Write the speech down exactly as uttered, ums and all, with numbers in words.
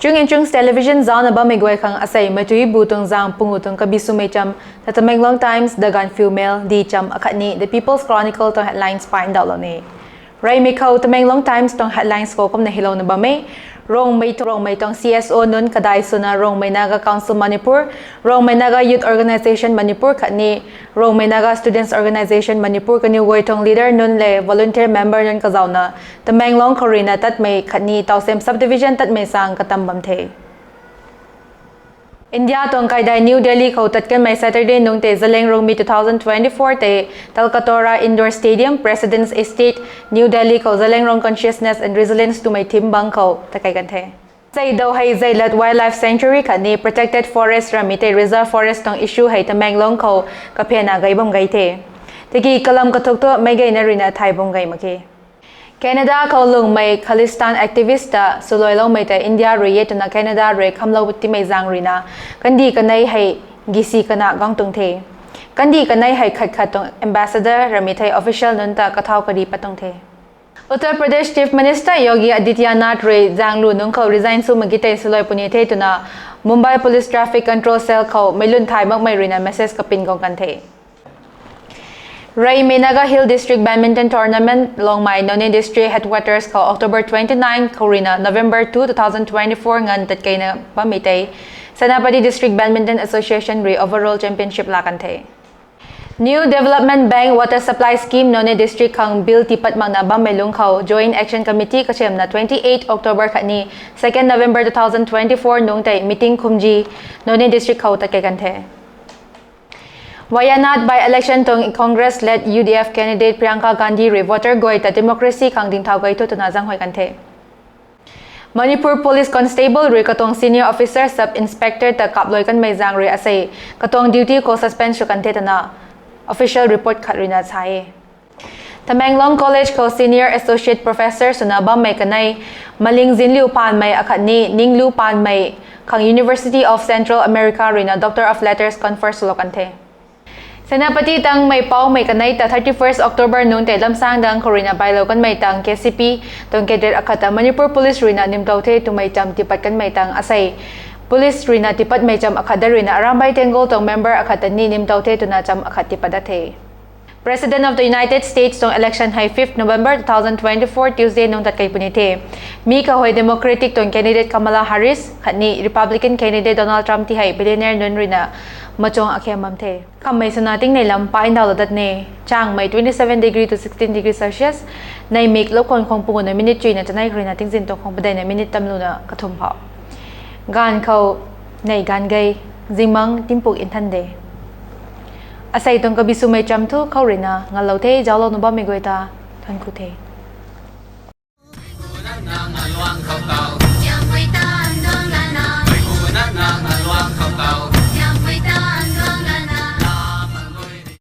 Chung and Chungs Television zaucna bammei guay khang asei meic tui bu tuang zaeng pungu tuang kabi swmei cham, The Tamenglong Times, The Gaanphiu Mail, Di Cham akhatni The People's Chronicle tuang headlines paan ndauhlou ni. Reymei khou Tamenglong Times tuang headlines khou kumna hylouna bam e. Rongmei, Rongmei tuang C S O nunc kadai swna Rongmei Naga Council Manipur, Rongmei Naga Youth Organisation Manipur khatni Rongmei Naga Students Organisation Manipur kaniw guay tuang leader nunc le volunteer member nunc kazauhna Tamenglong khou ruina tatmei khatni Tousem Subdivision tatmei sang katam bam the. India tuang kaidai New Delhi khou tat kanmei Saturday nungc tei Zeliangrongmi two thousand twenty-four tei Talkatora Indoor Stadium, President's Estate, New Delhi khou Zeliangrong Consciousness and Resilience twmei theme bang khou tatkei kan the. Seidou hei Zeilat Wildlife Sanctuary khatni Protected Forest ramei tei Reserve Forest tuang issue hei Tamenglong khou kaphianna gei bam gei the. Tiki kalam kathuk thu meic geyna ruina thay bam gei mak khe. Canada khou lungmei Khalistan activist ta swluailoumei tei India rui e twna Canada rui khamlou timei zaeng ruina kandih kanei hei gisi kana guang tuang the. Kandih kanei hei khat khat tuang ambassador ramei thei official nunc ta kathau kari pat tuang the. Uttar Pradesh Chief Minister Yogi Adityanath rui zaenglu nungc khou resign sw mak ge tei swluai puni the twna Mumbai Police Traffic Control Cell khou meic lun thay makmei ruina message kapin guang kan the. Reymei Naga Hill District Badminton Tournament Longmai Noney District Headquarters khou October twenty-nine khou ruina November two, two thousand twenty-four nganv tatkeina bammei tei Senapati District Badminton Association rui overall championship laa kan the. New Development Bank Water Supply Scheme Noney District khang bill tiipat makna bammei lungc khou Joint Action Committee kasiamna twenty-eight October khatni second November two thousand twenty-four nungc tei meeting Khumji, Noney District khou tatkei kan the. Wayanad by-election tuang Congress-led U D F candidate Priyanka Gandhi rui voter guay ta democracy khang dingthau gei thu twna zaenghuay kan the. Manipur Police Constable rui katuang senior officer Sub Inspector ta kaplou kanmei zaeng rui asei katuang duty khou suspend sw kan the twna official report khat ruina sa e. Tamenglong College khou senior associate professor swna bammei kanei Malingzinliu Panmei akhatni Ninglu Panmei khang University of Central America ruina Doctor of Letters confer swlou kan the. Senapati tangmei poumei kanei ta thirty-first October nungc tei Lamsang dang khou ruina bailou kanmei tang K C P tuang cadre akhat ta Manipur Police ruina nimtou the twmei cham tiipat kanmei tang asei police ruina tiipatmei cham akhat da ruina Arambai Tenggol tuang member akhat ta ni nimtou the twna cham akhat tiipat dat the. President of the United States tuang election hei fifth November two thousand twenty-four Tuesday nungc tatkei puni the. Mi khou hei Democratic tuang candidate Kamala Harris khatni Republican candidate Donald Trump ti hei billionaire nunc ruina machuang akhiam bam the. Khammei swna tingnei lam paan ndauhlou dat ne. Changmei twenty-seven degree to sixteen degree Celsius. Neimik lou khwan khwang punguna minute chuina chanei khou ruina tingzin tuang khwang padeina minute tamluna kathumh phou. Gaanv khou nei gaanv gei, zingmang timpuk nthan de. Asei tuang kabi swmei cham thu khou ruina ngalou the, zauclouna bammei guay ta thank you the.